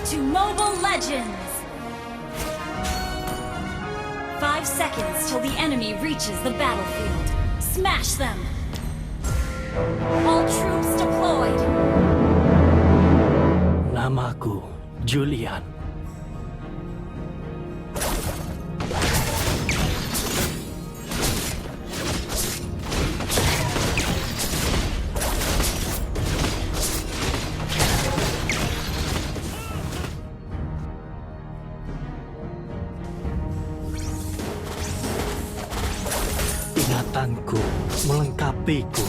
to Mobile Legends! 5 seconds till the enemy reaches the battlefield. Smash them! All troops deployed! Namaku, Julian. Ingatanku melengkapiku.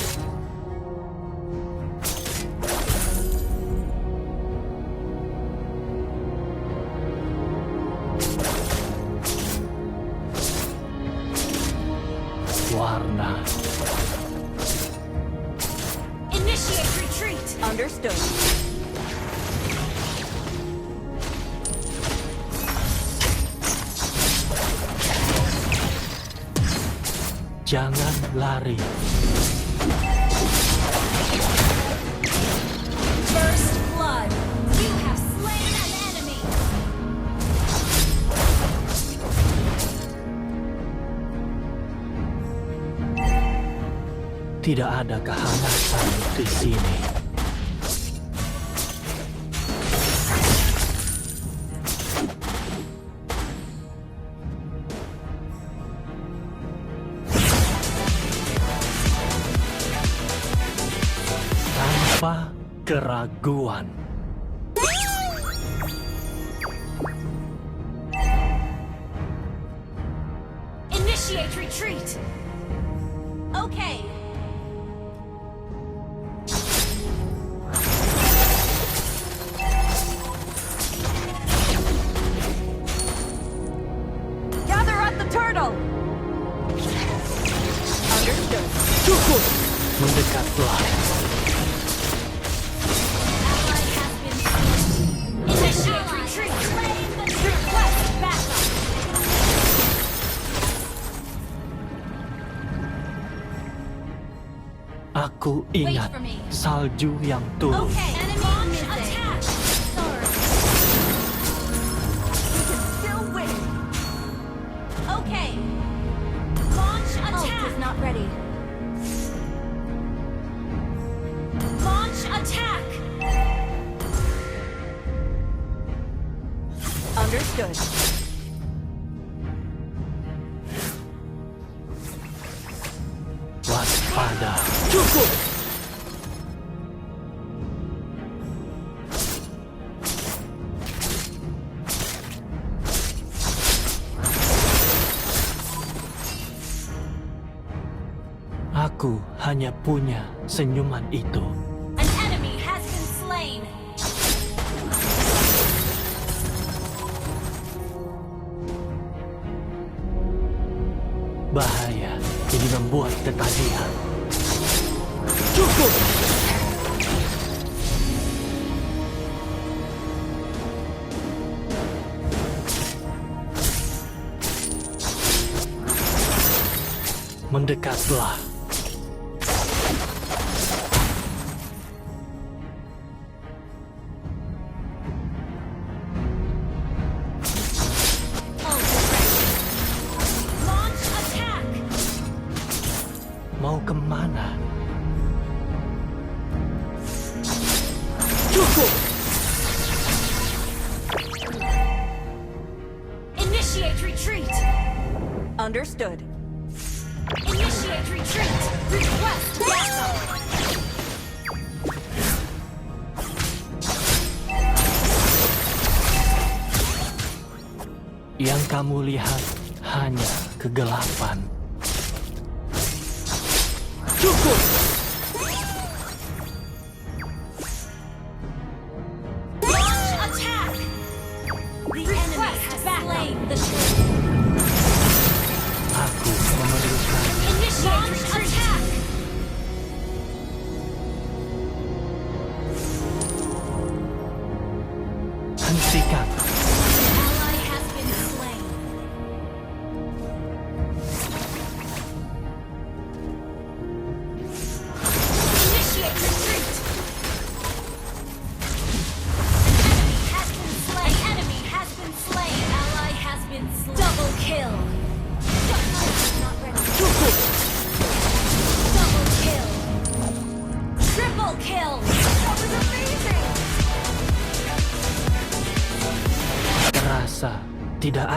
Warna. Initiate retreat! Understood. Jangan lari. First blood! You have slain an enemy! Tidak ada kehangatan di sini. Tanpa keraguan. Initiate retreat! Okay. Gather at the turtle! Understood. Cukup! Mendekatlah. Ally has been slain. Initiate retreat! Request backup! Aku ingat for me. salju yang turun. Okay, enemy attack! Sorry. Still win. Okay. Launch attack! Is not ready. Launch attack! Understood. Waspada. Cukup! Aku hanya punya senyuman itu. An enemy has been slain! Bahaya ini membuat ketagihan. Cukup! Mendekatlah. Launch attack! Mau kemana? Cukup! Initiate retreat! Understood. Initiate retreat! Request backup! Yang kamu lihat hanya kegelapan. Cukup! Launch attack! The enemy has slain the turtle. Aku memerlukan Initiate attack! hentikan. Ally has been slain.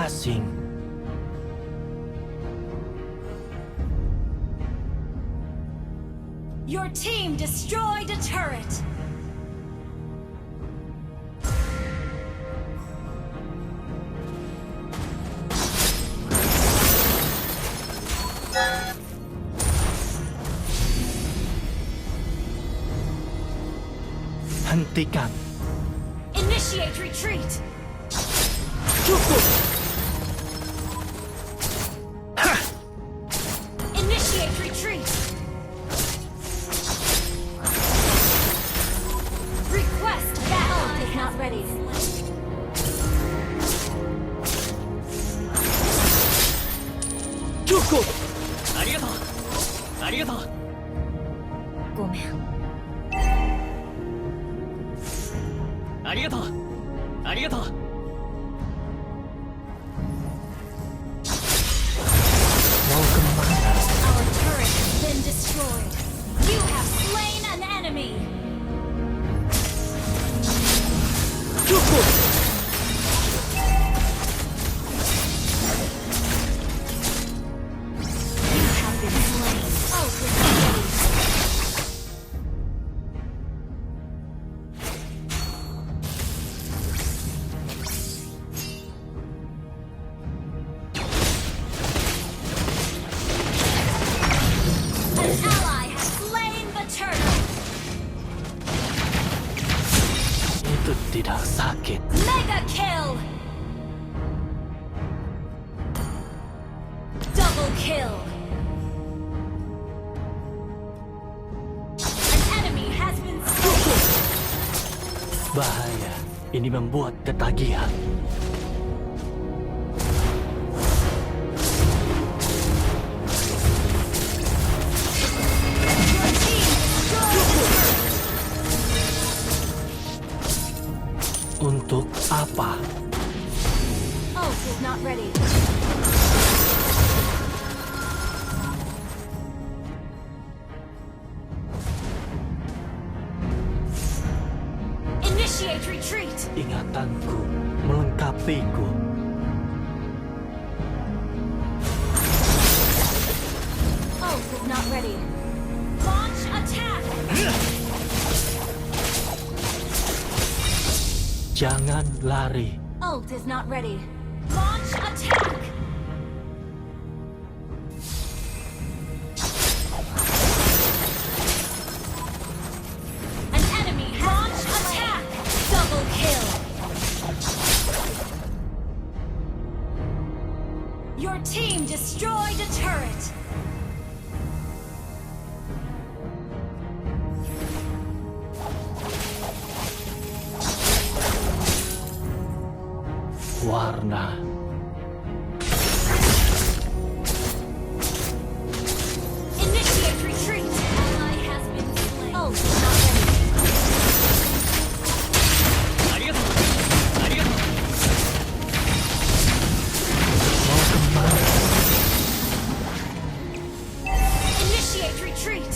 asing. Your team destroyed a turret. Hentikan. Initiate retreat. Cukup. Initiate retreat. Request battle is not ready. Cukup. ありがとうありがとうごめん。ありがとうありがとう Mau kemana? Our turret has been destroyed. You have slain an enemy. Cukup. You have been slain. Ult is ready. An ally has slain the turtle. Itu tidak sakit. Mega kill. Double kill. An enemy has been slain. Bahaya. Ini membuat ketagihan. Your team destroyed. Untuk apa? Ult is not ready. Initiate retreat. Ingatanku melengkapiku. Ult is not ready. Launch attack. Jangan lari. Ult is not ready. Launch attack. An enemy launch attack. Double kill. Your team destroyed a turret. Warna. Initiate retreat. Ally has been slain. Ult is not ready. ありがとうありがとう Mau kemana? Initiate retreat.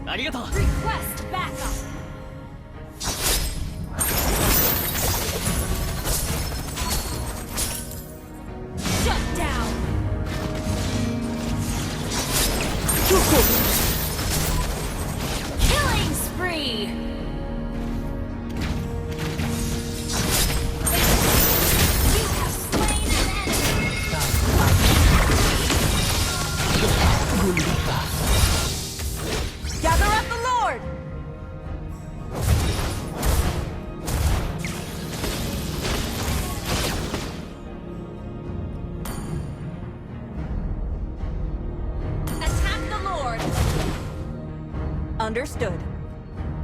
ありがとう Request backup. Shut down. Cukup. Killing spree. You have slain an enemy. Gulita. Gather up the Lord! Attack the Lord. Understood.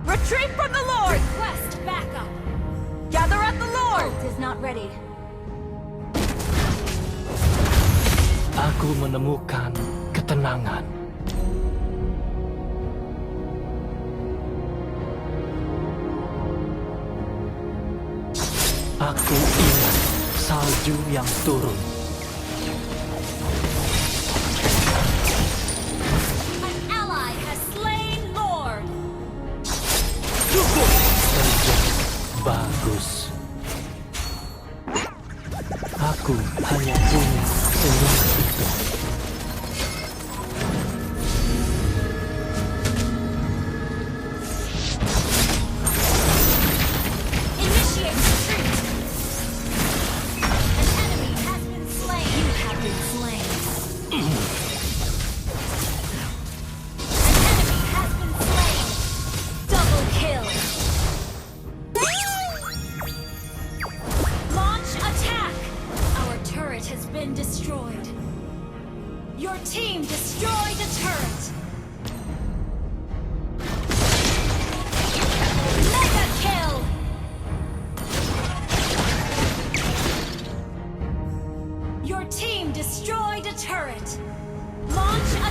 Retreat from the Lord! Request backup. Gather up the Lord! Ult is not ready. Aku menemukan ketenangan. Aku ingat salju yang turun. An ally has slain Lord. Cukup. Kerja bagus. Aku hanya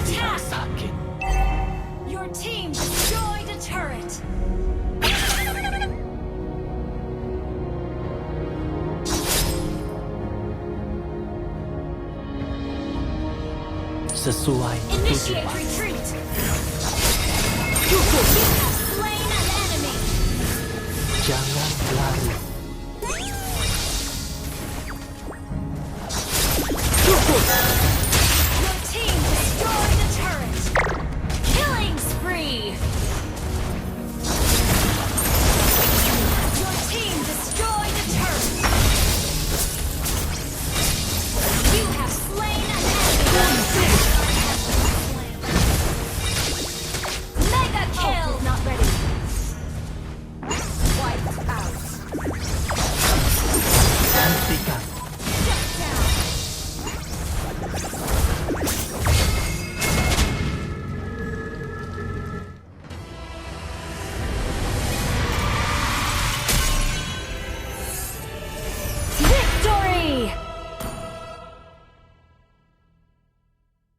Terlihat sakit. Your team destroyed a turret. Sesuai Initiate tujuan. retreat. You have slain an enemy. Jangan lari. Your